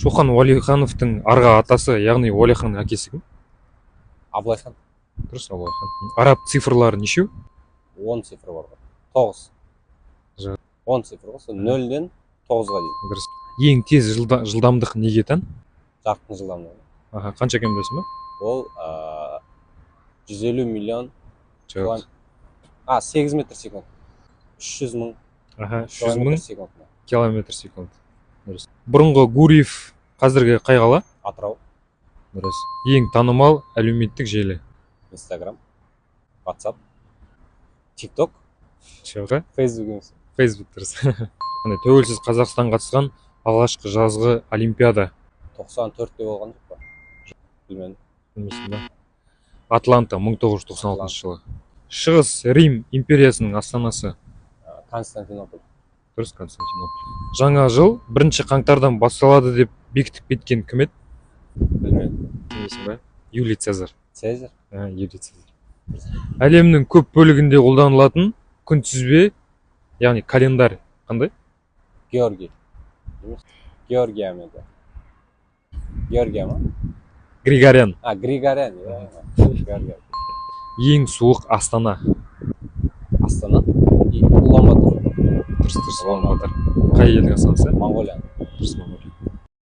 Шоқан Уәлихановтың арғы атасы, яғни Уәлиханның әкесі кім? Абылайхан. Дұрыс, Абылайхан. Араб цифрлары нешеу? 10 цифр бар ғой, 9. Жоқ. 10 цифр ғой, сол 0-ден 9-ға дейін. Дұрыс. Ең тез жылдамдық неге тән? Жарықтың жылдамдығы. Аха, қанша екенін білесің ба? Ол 150 миллион. Жоқ. А, 8 метр секунд, 300 000 Аха, 300 000 километр секундына. Километр секунд, дұрыс. Бұрынғы Гурьев қазіргі қай қала? Атырау. Дұрыс. Ең танымал әлеуметтік желі? Инстаграм, Ватсап, Тик Ток. Жоқ. Фейсбук емес? Фейсбук, дұрыс. Қандай тәуелсіз Қазақстан қатысқан алғашқы жазғы олимпиада? 94-те болған жоқ па, білмедім. Білмейсің ба? Атланта, 1996 жылы. Шығыс Рим империясының астанасы? Константинополь. Дұрыс, Константинополь. Жаңа жыл 1 қаңтардан басталады деп бекітіп кеткен кім еді? Білмедім. Білмейсің ба? Юлий Цезарь. Цезарь. А, Юлий Цезарь. Әлемнің көп бөлігінде қолданылатын күнтізбе, яғни календарь қандай? Георгий емес, Георгия ма еді? Георгия ма? Григориан. А, Григориан, иә, Георгия. Ең суық астана? Астана и Улан Батор. Дұрыс, Улан Батор. Қай елдің астанасы? Моңғолияның. Дұрыс, Моңғолия.